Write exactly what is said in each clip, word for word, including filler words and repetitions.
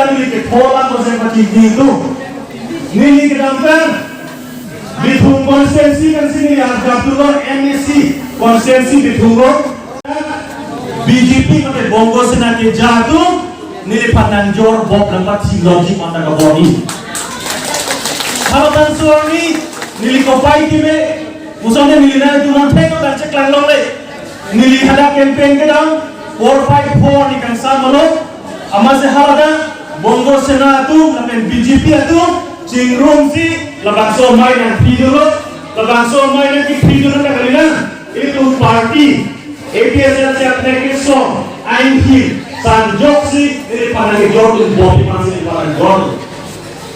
Neli ketholang ko seng pachini tu. Neli kedamtang Bithung constituency kan si neli arjap dolo, M A C constituency Bithung lo. B J P mate Bongo Sena keja atum neliphan nangjor bok nangpathi logic mata ka body. Halabangso arni neli kopai keme, musonde neli nangtum thek ko dan cheklang longle. Neli hadak campaign kedam, four five four ni kangsam lo. Amatsi haladak Bongo Sena atum lapen B J P atum chingrumsi labangso amei nangphi dolo, labangso amei nangkephi dolo ta kalilang. Itum party A P H L C apnek kesong ain hin sanjoksi neliphan nangjor dun bom, neliphan si neliphan nangjor dun.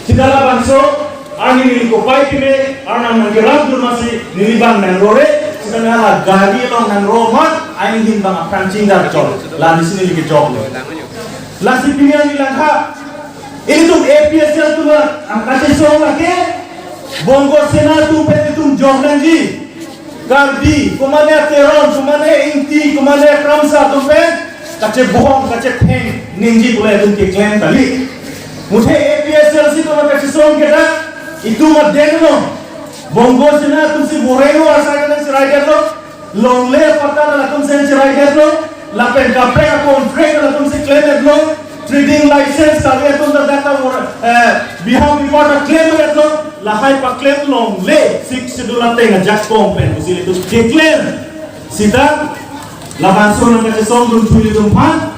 Sita labangso arni neli kopai keme, arnam nangkerap dun masi neli bang nangrore, sita nangla gari along nangro mat, ain hin bang aphrang chingdar chot, la nisi neli kejok lo. Lasi pini arni langkha, ilitum A P H L C atum angkachesong lake, Bongo Sena atum pen itum jok nangji. Karbi, komane Teron, komane Ingti, komane Kramsa atum pen kachebohong, kachetheng ningji pule itum keklem kali. Muthe A P H L C atum kachesong ke dak, itum adet lo. Bongo Sena atum si boreng asai nangchiraidet lo. Longle patta latum si nangchiraidet lo. Lapen kaprek a-contract latum si klemdet lo. Trading license kali atum ta dak ta, eh, biham bipor ta klemdet lo. Lahai paklem longle Sixth Schedule ateng ajakong pen pusi ilitum keklem. Sita labangso nangkachesong dunthu ilitum aphan,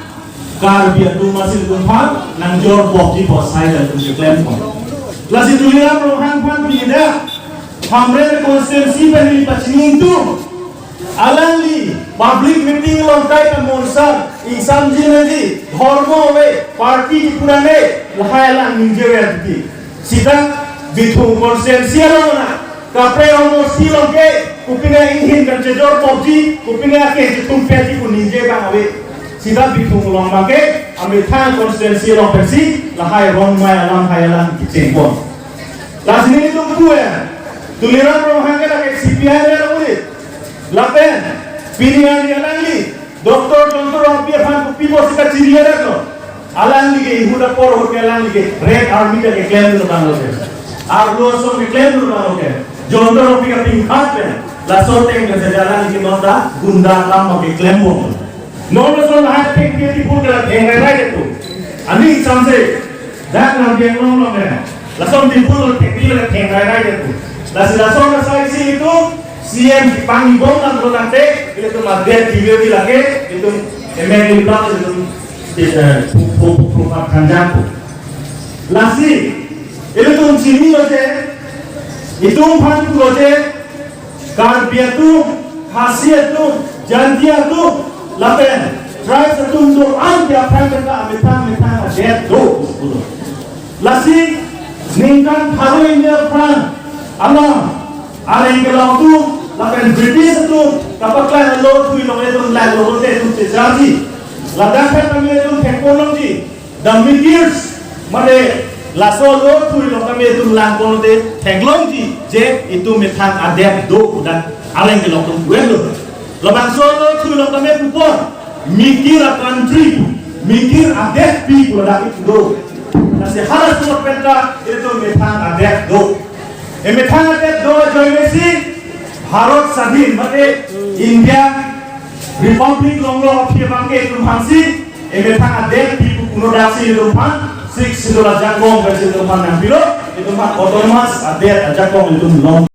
Karbi atum masi ilitum aphan nangjor bokji bosai latum keklem pon. Lasi Tuliram Ronghang aphan pida Hamren constituency pen neli pachini tu, alangli public meeting along kaita monsar ingsamji nangji, dhormo ave, party kipu nang ave, lahai alang ningje ave ati. Sita Bithung constituency along na, kaprek amosti along ke, kopine inghin kan chejor bokji, kopine akeng chetum peti pu ningje abang ave. Sita Bithung along abang ke, amethang constituency along pensi, lahai rong mai alam hai alam kecheng pon. Lasi nelitum pu e, Tuliram Ronghang ke lake C P I M le uri. Lapen, pini arni alangli, Doctor Jayanta Rongpi aphan kopi pusi kachiri arat lo. Alangli ke ihuda por hote alangli ke Red Army ta keklem lo bang lo ke. Arlo ason keklem lo bang lo ke. Jayanta Rongpi kapingkhat pen. Laso ateng ke saja alangli ke nonta gunda alam keklem lo. Non lason lahai thengpi Diphu ke la theng rairai det tu. Ani samse dak nang biang long long ne. Lason Diphu lo thengpi la theng rairai det tu. Lasi lason asai si itum C M kepangibom nanglo nangte, itum adet diwe di lake, itum M L A di plak, itum, eh, pu, pu, pu, pu, pu, kanjang tu. Lasi, ilitum chinilo je, itum aphan pulo je, Karbi atum, Khasi atum, Jaintia atum, lapen tribes atum do-an ke aphan kata amethang methang adet do pulo. Lasi ningkan pharo hini aphrang alam areng kelong atum lapen British atum kapaklang lo thui longle atum lang lo te atum chejarji. Ladak kami atum thekpon longji. The Mikirs, mane laso lo thui long kami atum langpon te theklongji je itum methang adet do pu dak areng kelong atum pu-et lo. Labangso lo thui long kami pupon, Mikir a-country, Mikir adetpi pu dak itum do. Lasi halaso penta itum methang adet do. Emethang adet do ajoine si Bharat Sadhin mate India Republic longlo aphi abang ke itum aphan si emethang adetpi pu puno dak si itum aphan Sixth Schedule ajakong pen si itum aphan nangpilo, itum aphan autonomous adet ajakong itum long